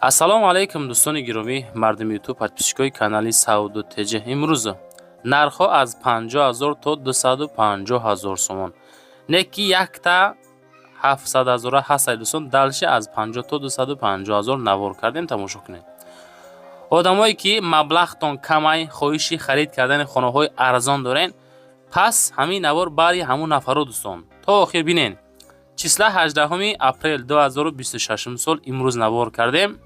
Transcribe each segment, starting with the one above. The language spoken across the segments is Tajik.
Ассалому алайкум, дӯстони гиромӣ, мардуми Ютуб, подписчикои канали Савдо ТЖ. Имрӯз нархҳо аз 50 ҳазор то 250 ҳазор сомон. Не ки якта 700 ҳазора ҳастад, дӯстон, дальше аз 50 то 250 ҳазор навор кардем, тамошо кунед. Одамое ки маблағтон камай, хоҳиши харид кардани хонаҳои арзон дорен, пас ҳамин навор баъди ҳамун нафаро, дӯстон. То охир бинен. Числа 18 апрел 2026 сол, имрӯз навор кардем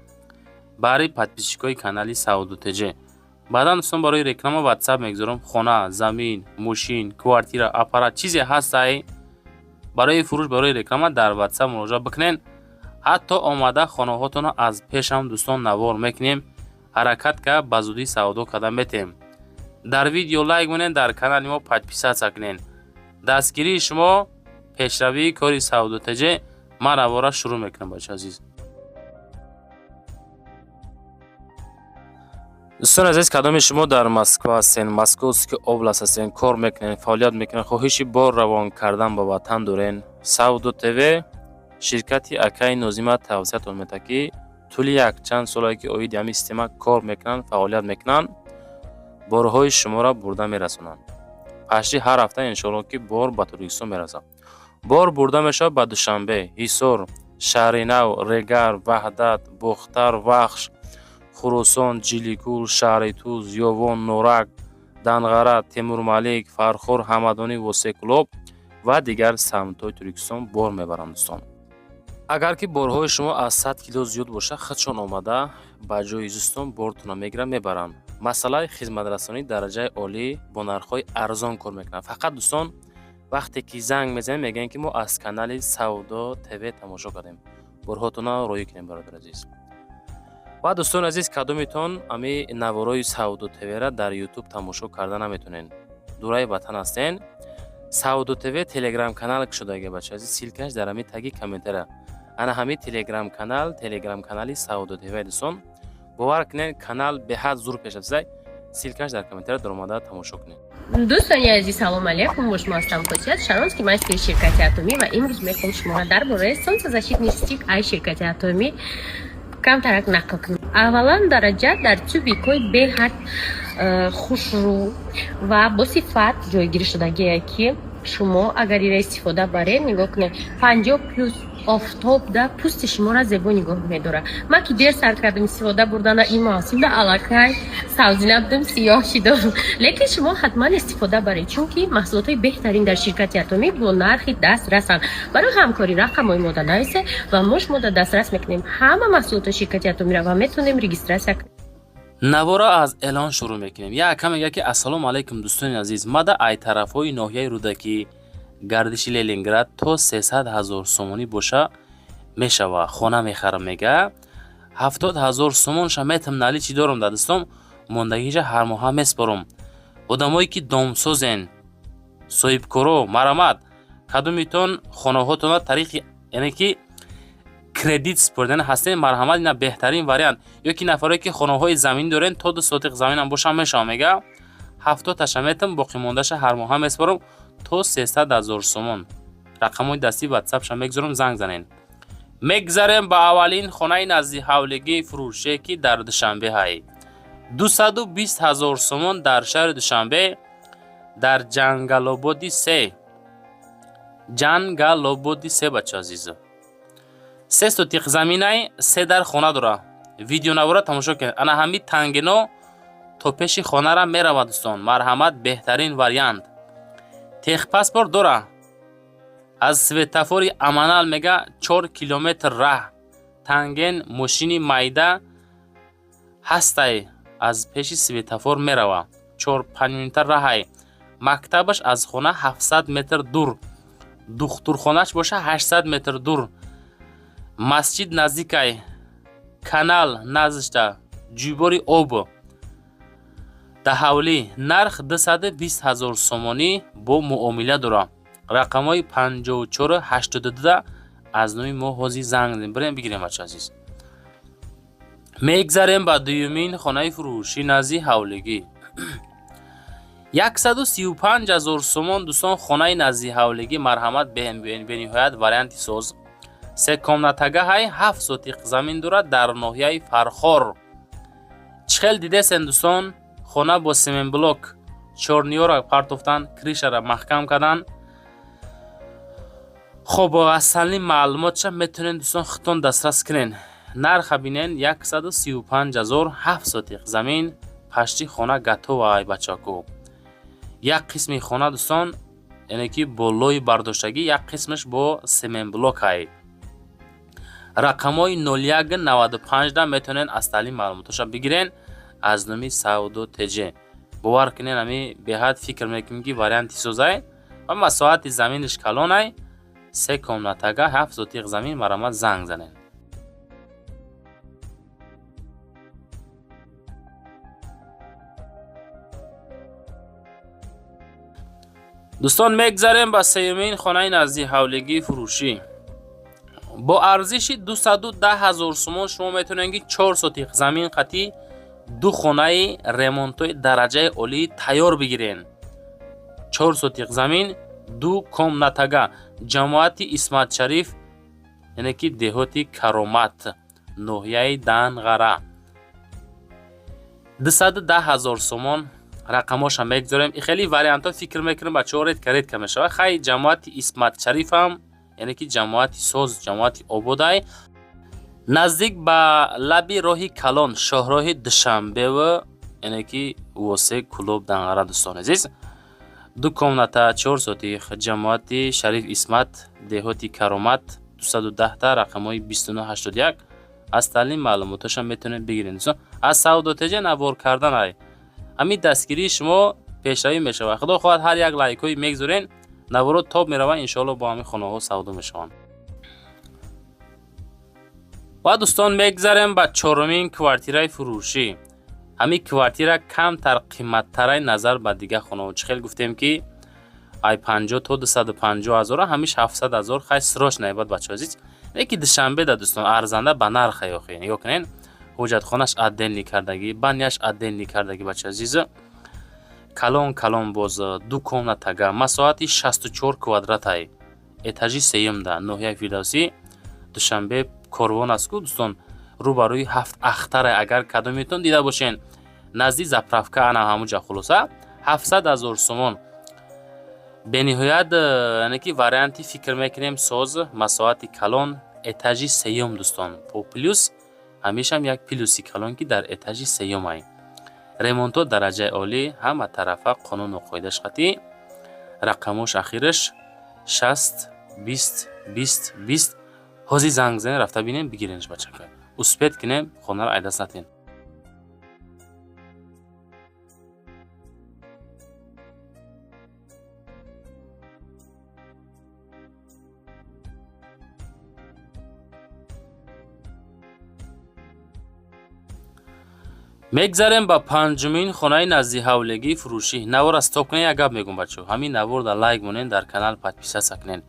барои подписчикои канали Савдо ТЖ. Баъдан, дӯстон, барои реклама Ватсап мегузорам. Хона, замин, мошин, квартира, аппарат, чизе ҳастай барои фурӯш, барои реклама дар Ватсап муроҷиат бикунед. Ҳатто омада хонаҳотонро аз пешам, дӯстон, навор мекунем. Ҳаракат кард, ба зудӣ савдо карда метем. Дар видео лайк монед, дар канали мо подписаться кунед. Дастгирии шумо пешравии кори Савдо ТЖ. Ман навора шурӯъ мекунам, бача азиз. Дӯстони азиз, кадоми шумо дар Москва ҳастен, Московский область ҳастен, кор мекунед, фаъолият мекунед, хоҳиши бор равон кардан ба ватан дорен, Савдо ТВ ширкати акаи Нозима тавсиятон медиҳад, ки тӯли якчанд солае ки оиди ҳамин система кор мекунанд, фаъолият мекунанд, борҳои шуморо бурда мерасонанд. Пашти ҳар ҳафта, иншоалло, ки бор ба Тоҷикистон мерасад. Бор бурда мешавад ба Душанбе, Ҳисор, Шаҳринав, Регар, Ваҳдат, Бохтар, Вахш, Хуросон, Ҷиликул, шаҳри Туз, Ёвон, Норак, Данғара, Темурмалик, Фархор, Ҳамадонӣ, Восекулоб ва дигар самтҳои Тоҷикистон бор мебаранд, дӯстон. Агар ки борҳои шумо аз 100 кило зиёд бошад, худшон омада ба ҷои зистон бортонро мегиранд, мебаранд. Масъалаи хизматрасонии дараҷаи олӣ, бо нархҳои арзон кор мекунанд. Фақат, дӯстон, вақте ки занг мезанем, мегӯем, ки мо аз канали Савдо ТВ тамошо кардем. Борҳотонро роҳӣ кунем, бародари азиз. Ва дӯстони азиз, кадомитон ами наворои Савдо ТВра дар Ютуб тамошо карда наметонен, дураи ватан ҳастен, Савдо ТВ телеграм канал кушодаги, бача азиз, ссылкаш дар ҳами таги комментария. Ана ҳами телеграм канал, телеграм канали Савдо ТВ, дӯстон, бовар кунед, канал беҳад зур пеш рафта. Ссылкаш дар комментария, даромада тамошо кунед. Дӯстони азиз, салом алейкум! Бо шумо ҳастам Хосият Шаронский, мастери ширкати Атомӣ, ва имрӯз мехоҳам шуморо дар бораи солнцезащитный стик ай ширкати Атомӣ камтарак нақл кунам. Аввалан, дараҷа дар тюбикҳои беҳад хушрӯ ва бо сифат ҷойгирӣ шудагие, ки шумо агар ира истифода баред, нигоҳ кунед, 50 плюс офтобда пӯсти шуморо зебо нигоҳ медорад. Ман ки дер сар кардам истифода бурдана, ин мавсимда аллакай савзина будам, сиёҳ шидам, лекин шумо ҳатман истифода баред, чунки маҳсулотҳои беҳтарин дар ширкати Атомӣ бо нархи дастрасанд. Барои ҳамкорӣ рақамҳои мода нависе ва мо шумода дастрас мекунем ҳама маҳсулоти ширкати Атомиро ва метавонем регистрация кунем. Навора аз эълон шурӯъ мекунем. Як ака мегӯяд, ки ассалому алайкум, дӯстони азиз, мада ай тарафҳои ноҳияи Рӯдакӣ, гардиши Ленинград, то 300 ҳазор сомонӣ боша мешава, хона мехарам, мега, 70 ҳазор сомонша метам, наличный дорам дар дастом, мондагиша ҳар моҳа меспорам. Одамое ки домсозен, соҳибкоро, марамат, кадомитон хонаҳотонро тариқи, яъне ки кредит супоридани ҳастем, марҳамат, ина беҳтарин вариант. Ё ки нафаре ки хонаҳои заминӣ дорен, то 2 сотиқ заминам бошам мешавам, мега, 70-таша метам, боқимондаша ҳар моҳа меспорам, то 300 ҳазор сомон. Рақамҳои дастии Ватсапша мегузорам, занг занен. Мегзарем ба аввалин хонаи назди ҳавлигии фурӯше, ки дар Душанбе ҳай, 220 ҳазор сомон, дар шаҳри Душанбе, дар Ҷангалободи се, Ҷангалободи се, бача азизо. 3 сотиқ заминай, се дар хона дора. Видеонавора тамошо кунед. Ана ҳами тангино то пеши хонара меравад, дӯстон, марҳамат, беҳтарин вариант. Техпаспорт дора. Аз светофори Аманал, мега, 4 километр раҳ. Танген мошини майда ҳастай, аз пеши светофор мерава, 4-5 минута раҳай. Мактабаш аз хона 700 метр дур, духтурхонаш боша 800 метр дур, масҷид наздикай, канал наздишта, ҷӯйбори об дар ҳавлӣ. Нарх 220 ҳазор сомонӣ, бо муомила дора. Рақамҳои 54 82 аз номи мо ҳозир занг занем, бирем бигирем, бача азиз. Мегзарем ба дуюмин хонаи фурӯшӣ назди ҳавлигӣ, 135 ҳазор сомон, дӯстон, хонаи назди ҳавлигӣ, марҳамат, бениҳоят варианти соз. Се комнатага ҳай, 7 сотиқ замин дорад дар ноҳияи Фархор. Чӣ хел дидесен, дӯстон, хона бо семенблок, чорниёра партофтан, крышара маҳкам кардан. Хоб, аслани маълумотша метавонед, дӯстон, худтон дастрас кунен. Нарха бинен: 135 000, 7 сотиқ замин, пашти хона готова ай, бачаку. Як қисми хона, дӯстон, яъне ки бо лои бардоштагӣ, як қисмаш бо семенблок ай. Рақамҳои 0195 да метавонед астали маълумотоша бигирен аз номи Савдо ТЖ. Бовар кунен, ами беҳад фикр мекунем, ки варианти созай ва масоҳати заминаш калонай. Се комнатага, 7 сотиқ замин, марамат занг занед. Дӯстон, мегзарем ба сеюмин хонаи назди ҳавлигии фурӯшӣ. Бо арзиши 210 ҳазор сомон шумо метавонед, ки 4 сотиқ замин қатӣ ду хонаи ремонтҳои дараҷаи олӣ тайёр бигирен. 4 сотиқ замин, ду комнатага, ҷамоати Исматшариф, яъне ки деҳоти Каромат, ноҳияи Данғара, 210 ҳазор сомон. Рақамҳоша мегузорем. Хеле вариантҳо фикр мекунем, бачаҳо, редко редко мешавад. Хай, ҷамоати Исматшарифам, яъне ки ҷамоати соз, ҷамоати ободай, наздик ба лаби роҳи калон, шоҳроҳи Душанбеву, яъне ки Восе, Кӯлоб, Данғара. Дӯстони азиз, ду комната, 4 сотих, ҷамоати Шариф Исмат, деҳоти Каромат, 210-та, рақамҳои 2981. Аз таълим маълумотҳоша метавонед бигиред, дӯстон, аз Савдотеҷа. Навор кардан ай ҳамин дастгирии шумо пешравӣ мешавад. Худо хоҳад, ҳар як лайкҳои мегузорен, наворо тоб мераванд, иншоалло, бо ҳамин хонаҳо савдо мешаванд. Ва, дӯстон, мегзарем ба чорумин квартираи фурӯшӣ. Ҳамин квартира камтар қиматтарай назар ба дигар хонаҳо. Чӣ хел гуфтем, ки ай 50 то 250 ҳазора, ҳамиш 700 ҳазор. Хай, срочно бад, бачаҳо азиз, леки Душанбе да, дӯстон, арзанда ба нарха. Ёхи, нигоҳ кунед, ҳоҷатхонаш отдельный кардагӣ, баняш отдельный кардагӣ, бача азиз, калон калон. Боз ду комнатага, масоҳати 64 квадратай, этажи сеюмда, ноҳияи Фирдавсӣ, Душанбе, Корвон аст ку, дӯстон, рӯбарӯи Ҳафт Ахтара, агар кадометон дида бошен, назди заправка, ана ҳамуҷа. Хулоса, 700 ҳазор сомон. Бениҳоят, яъне ки варианти фикр мекунем соз, масоҳати калон, этажи сеюм, дӯстон, по плюс ҳамешам як плюси калон, ки дар этажи сеюмай, ремонтҳо дараҷаи олӣ, ҳама тарафа қонуну қоидаш қатъӣ. Рақамош ахираш 60 20 20 20. Ҳозир занг занед, рафта бинем, бигиренш, бачака. Успеть кунем, хонаро айдаст натиҳем. Мегзарем ба панҷумин хонаи назди ҳавлигии фурӯшӣ. Навора стоп кунед, як гап мегӯм, бачаҳо: ҳамин навор дар лайк монед, дар канал подписаться кунед.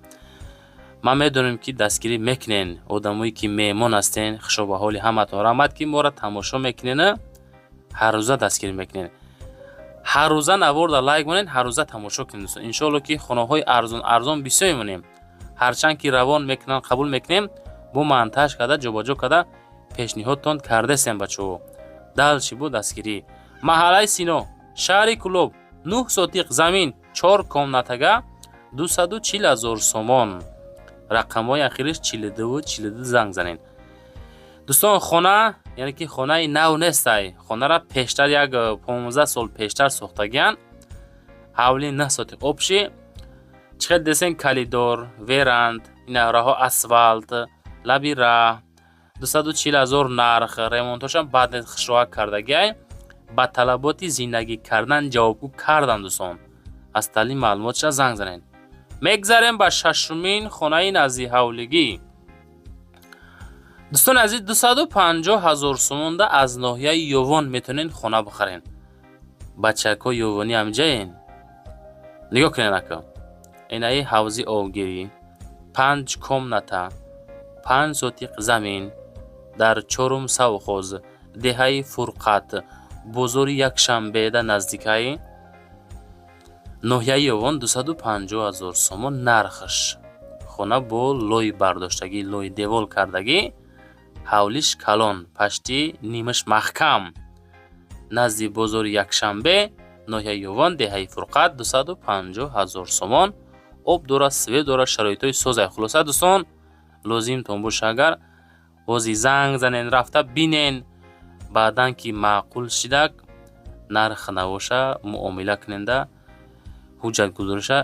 Ман медонем, ки дастгирӣ мекунен. Одамое ки меҳмон ҳастен, хушо ба ҳоли ҳаматон, раҳмат, ки моро тамошо мекунен, ҳаррӯза дастгирӣ мекунен. Ҳаррӯза навор дар лайк монед, ҳаррӯза тамошо кунед, дӯстон. Иншоалло, ки хонаҳои арзон арзон бисёр мемонем. Ҳарчанд ки равон мекунанд, қабул мекунем, бо монтаж карда, ҷобаҷо карда пешниҳодтон кардастем, бачаҳо. Дальше бо дастгирӣ. Маҳаллаи Сино, шаҳри Кӯлоб, 9 сотиқ замин, чор комнатага, 240 ҳазор сомон. Рақамҳои ахириш 42 42, занг занед, дӯстон. Хона, яъне ки хонаи нав нестай, хонара пештар, як 15 сол пештар сохтагиянд. Ҳавли 9 сотиқ общий. Чӣ хел десен, коридор, веранд, ина раҳо асфалт, лаби раҳ. 240 ҳазор нарх. Ремонтошам баъд хушроҳак кардагиай, ба талаботи зиндагӣ кардан ҷавобгӯ кардан. Дӯстон, аз таълим маълумотша занг занед. Мегзарем ба шашумин хонаи назди ҳавлигӣ. Дӯстони азиз, 250 ҳазор сомонда аз ноҳияи Ёвон метавонед хона бихарен. Бачако, ёвонӣ ҳамҷаен, нигоҳ кунед, ака. Инаи ҳавзи обгирӣ, панҷ комната, 5 сотиқ замин дар Чорум совхоз, деҳаи Фурқат, бозори Якшанбеда наздикаи, ноҳияи Ёвон, 250 ҳазор сомон нархаш. Хона бо лой бардоштагӣ, лои девол кардагӣ, ҳавлиш калон, пашти нимаш маҳкам. Назди бозори Якшанбе, ноҳияи Ёвон, деҳаи Фурқат, 250 ҳазор сомон. Об дорад, свет дорад, шароитҳои созай. Хулоса, дӯстон, лозимтон боша агар, ҳозир занг занен, рафта бинен, баъдан ки маъқул шидак, нарх навоша муомила куненда, ҳуҷҷатгузориша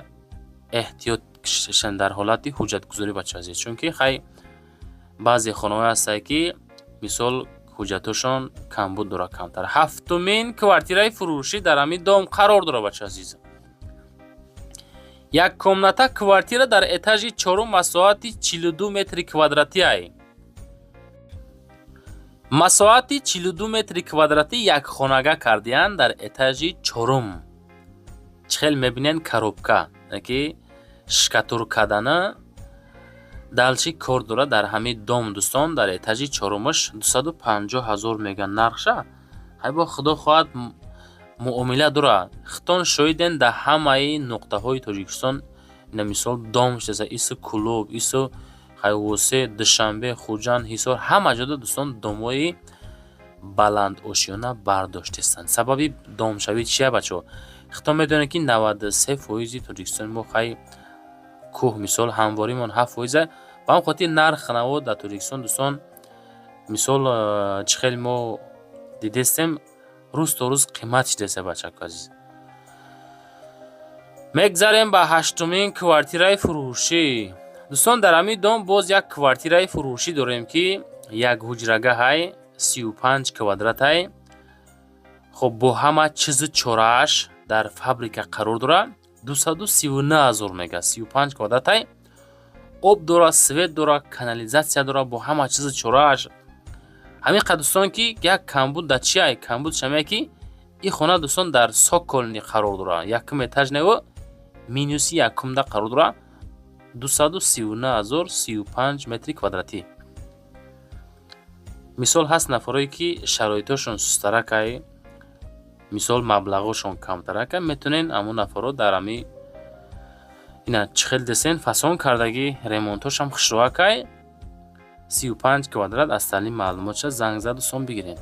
эҳтиёт шен дар ҳолати ҳуҷҷатгузорӣ, бачаҳо азиз, чунки хай баъзе хонаҳое ҳастанд, ки мисол ҳуҷҷатҳошон камбуд дорад камтар. Ҳафтумин квартираи фурӯшӣ дар ҳамин дом қарор дорад, бачаҳо азиз. Як комната квартира дар этажи чорум, масоҳати 42 метри квадратиай. Масоҳати 42 метри квадратӣ як хонага кардиянд дар этажи чорум. Чӣ хел мебинен, коробка ки штукатур кардана дальше кор дорад дар ҳамин дом, дӯстон. Дар этажи чорумаш 250 ҳазор мегӯянд нархша. Ҳайбо, худо хоҳад, муомила дорад. Хитон шоҳиден, дар ҳамаи нуқтаҳои Тоҷикистон ина мисол дом шудааст, ису Кӯлоб, ису Хайвосе, Душанбе, Хуҷанд, Ҳисор, ҳама ҷода, дӯстон, домҳои баландошёна бардоштестанд. Сабаби домшавӣ чия, бачаҳо? Хитон медонед, ки 93 фоизи Тоҷикистони мо хай кӯҳ, мисол ҳамворимон 7 фоиза. Ба ҳамн хотир нарх наво дар Тоҷикистон, дӯстон, мисол чӣ хел мо дидестем, рӯз то рӯз қимат шудааст, бачако азиз. Мегзарем ба ҳаштумин квартираи фурӯшӣ. Дӯстон, дар ҳамин дом боз як квартираи фурӯшӣ дорем, ки як ҳуҷрагаҳай, 35 квадратай. Хоб, бо ҳама чизу чорааш дар фабрика қарор дорад. 239 ҳазор мега, 35 квадратай, об дорад, свет дорад, канализация дорад, бо ҳама чизу чорааш. Ҳамин қадр, дӯстон, ки як камбуд дар чиай? Камбуд шамея, ки ин хона, дӯстон, дар цокольный қарор дорад, якум этаж нево, минуси якумда қарор дорад. 239 ҳазор, 35 метри квадратӣ. Мисол, ҳаст нафарое, ки шароитошон сустаракай, мисол маблағошон камтаракай, метавонен ҳамон нафарро дар ҳами ина чӣ хел десен, фасон кардагӣ, ремонтошам хушрӯакай, 35 квадрат. Аз таълим маълумотша занг зад, дӯстон, бигиред.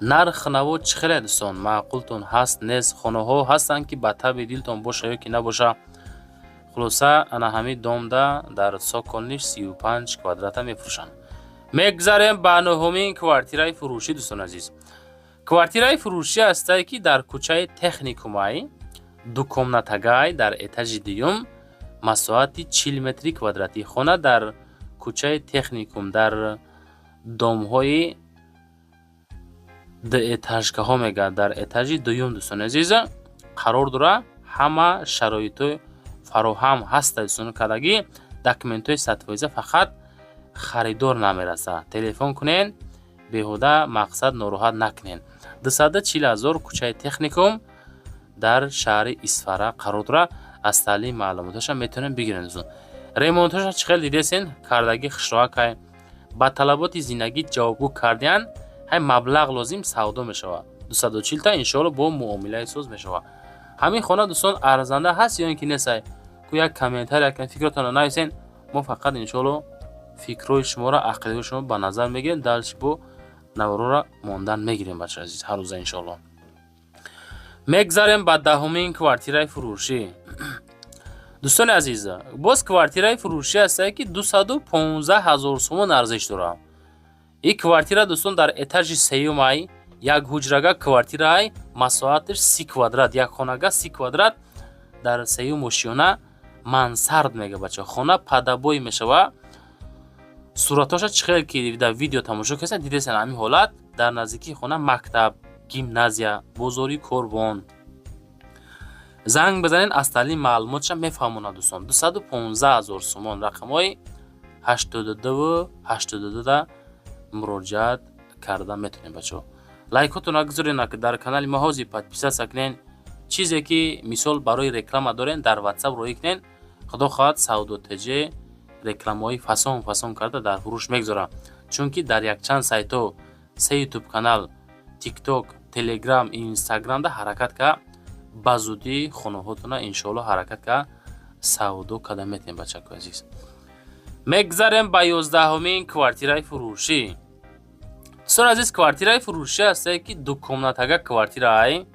Нарх наво чӣ хеле, дӯстон, маъқултон ҳаст, нест? Хонаҳо ҳастанд, ки ба таби дилтон боша ё ки набоша. Хулоса, ана ҳамин домда дар цокольный 35 квадрата мефурӯшанд. Мегзарем ба нуҳумин квартираи фурӯшӣ, дӯстони азиз. Квартираи фурӯшӣ ҳастае, ки дар кӯчаи Техникумай, дукомнатагай, дар этажи дуюм, масоҳати 40 метри квадратӣ. Хона дар кӯчаи Техникум, дар домҳои дуэтажкаҳо мегӯяд, дар этажи дуюм, дӯстони азиз, қарор дорад. Ҳама шароитҳо фароҳам ҳаста, дӯстони, кардагӣ, документҳои 100%, фақат харидор намерасад. Телефон кунен, беҳуда мақсад нороҳат накунен. 240 ҳазор, кӯчаи Техникум, дар шаҳри Исфара қарор дорад. Аз таълим маълумоташа метавонем бигирем, дӯстон. Ремонтоша чӣ хел дидесен, кардагӣ, хушроакай, ба талаботи зиндагӣ ҷавобгӯ кардиян. Ҳай, маблағ лозим, савдо мешавад. 240 та, иншоалло, бо муомилаи соз мешавад. Ҳамин хона, дӯстон, арзанда ҳаст ё ин ки несай? Ку як комментария, фикротонро нависен. Мо фақат, иншоалло, фикрҳои шуморо, ақидаҳои шумо ба назар мегирем, дальше бо наворора мондан мегирем, бача азиз, ҳар рӯза, иншоалло. Мегзарем ба 10-умин квартираи фурӯшӣ. Дӯстони азиз, боз квартираи фурӯшӣ ҳастае, ки 215 ҳазор сомон арзиш дорад. Ин квартира, дӯстон, дар этажи сеюмай, як ҳуҷрага квартираай, масоҳаташ 30 квадрат, як хонага 30 квадрат, дар сеюм ошёна, мансард мега, бача. Хона под обои мешава. Суратҳоша чӣ хел ки дар видео тамошо кардед, дидесен, ҳамин ҳолат. Дар наздикии хона мактаб, гимназия, бозори Корвон. Занг бизанед, аз таълим маълумотша мефаҳмонад, дӯстон. 215 ҳазор сомон, рақамҳои 82 82-да муроҷиат карда метавонед, бачаҳо. Лайкҳотонро гузоред, дар канали мо ҳозир подписаться кунед. Чизе ки мисол барои реклама дорен, дар Ватсап роҳӣ кунед. Худо хоҳад, Савдо ТЖ рекламаҳои фасон фасон карда дар фурӯш мегузорад, чунки дар якчанд сайтҳо, се Ютуб канал, Тикток, Телеграм, Инстаграмда ҳаракат кард. Ба зудӣ хонаҳотона, иншоалло, ҳаракат кард. Савдо када метем, бачакои азиз. Мегзарем ба 11-умин квартираи фурӯшӣ. Дӯстони азиз, квартираи фурӯшӣ ҳастае, ки дукомнатага квартираай,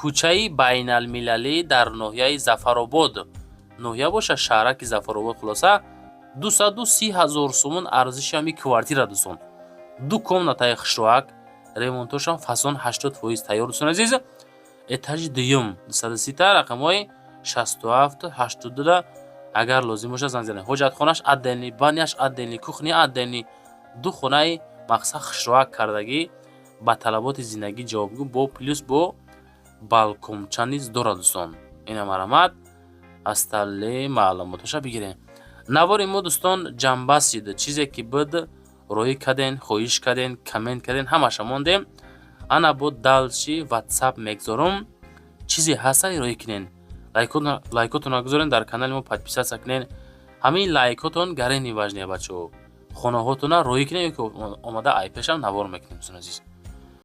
кӯчаи Байналмилалӣ дар ноҳияи Зафаробод, ноҳия боша, шаҳраки Зафаробод. Хулоса, 230 000 сомон арзиши ҳами квартира, дӯстон. Ду комнатаи хушроак, ремонтошам фасон, 80% тайёр, дӯстони азиз. Этажи дуюм, 230-та, рақамҳои 67 82 агар лозим бошад, занг занед. Ҳоҷатхонаш отдельный, баняш отдельный, кухня отдельный, ду хонаи мақсад хушроак кардагӣ, ба талаботи зиндагӣ ҷавобгӯ, бо плюс бо балконча низ дорад, дӯстон. Ина, марҳамат, остальные маълумотоша бигирем. Навори мо, дӯстон, ҷамъбаст шид. Чизе ки буд, роҳӣ карден, хоҳиш карден, коммент карден, ҳамаша мондем. Ана, бо дальше Ватсап мегзорум. Чизе ҳаста, роҳӣ кунен, лайкотонро гузорен, дар канали мо подписаться кунен. Ҳамин лайкотон гарени важные, бачаҳо. Хонаҳотона роҳӣ кунен ё ки омада айпешам навор мекунем, дӯстони азиз.